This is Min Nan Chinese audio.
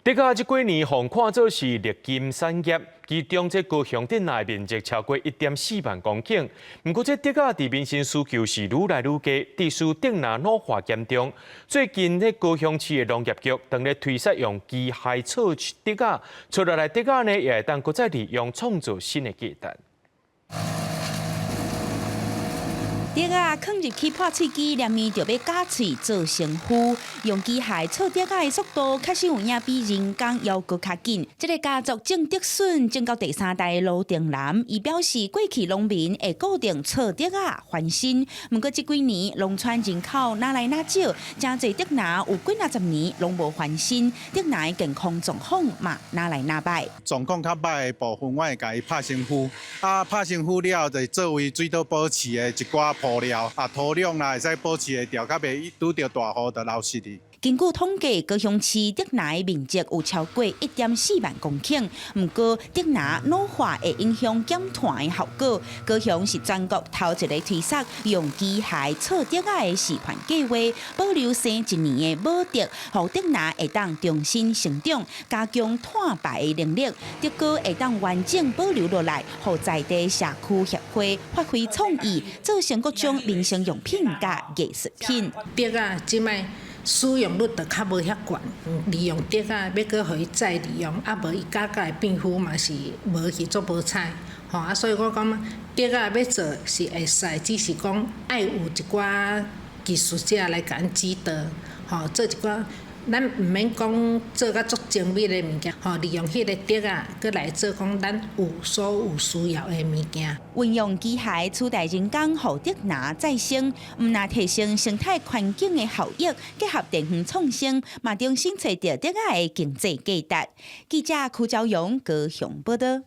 竹仔這幾年予看做是綠金產業，其中這高雄竹林的面積超過1.4萬公頃。毋過這竹仔佇民生需求是愈來愈低，致使竹林老化嚴重。最近，這高雄市的農業局當咧推捒用機械鋤竹仔，鋤落來竹仔呢，也會當閣再利用，創造新的價值。竹仔囥入去破碎機，連面就欲咬碎做成糊。用機械鋤竹仔的速度，確實有影比人工猶閣較緊。這个家族種竹筍種到第三代的盧定南，伊表示過去農民會固定鋤竹仔翻新，毋過這幾年農村人口愈來愈少，誠濟竹林有幾若十年攏無翻新，竹林的健康狀況嘛愈來愈䆀。狀況較䆀的部分，我會共伊拍成糊，啊，拍成糊了後，就作為水土保持的一寡鋪料，啊，土壤啦會使保持會著，較袂拄著大雨就流失去。根據統計，高雄市竹林的面積有超過1.4萬公頃。毋過，竹林老化會影響減碳的效果。高雄是全國頭一个推捒用機械鋤竹仔的示範計劃，保留生一年的母竹，予竹林會當重新成長，加強碳排的能力。竹篙會當完整保留落來，予在地社區協會發揮創意，做成各種民生用品佮藝術品。竹仔這擺使用率就較無遐懸，利用竹仔欲閣予伊再利用，啊無伊咬甲會變腐嘛是無去足無彩，吼啊！所以我感覺竹仔欲做是會使，只是講愛有一寡技術者來共阮指導，吼做一寡。咱毋免講做甲足精密的物件，吼，利用彼个竹仔，閣來做講咱有所有需要的物件。運用機械取代人工，予竹林再生，毋但提升生態環境的效益，結合地方創生，嘛重新揣著竹仔的經濟價值。記者柯昭陽高雄報導。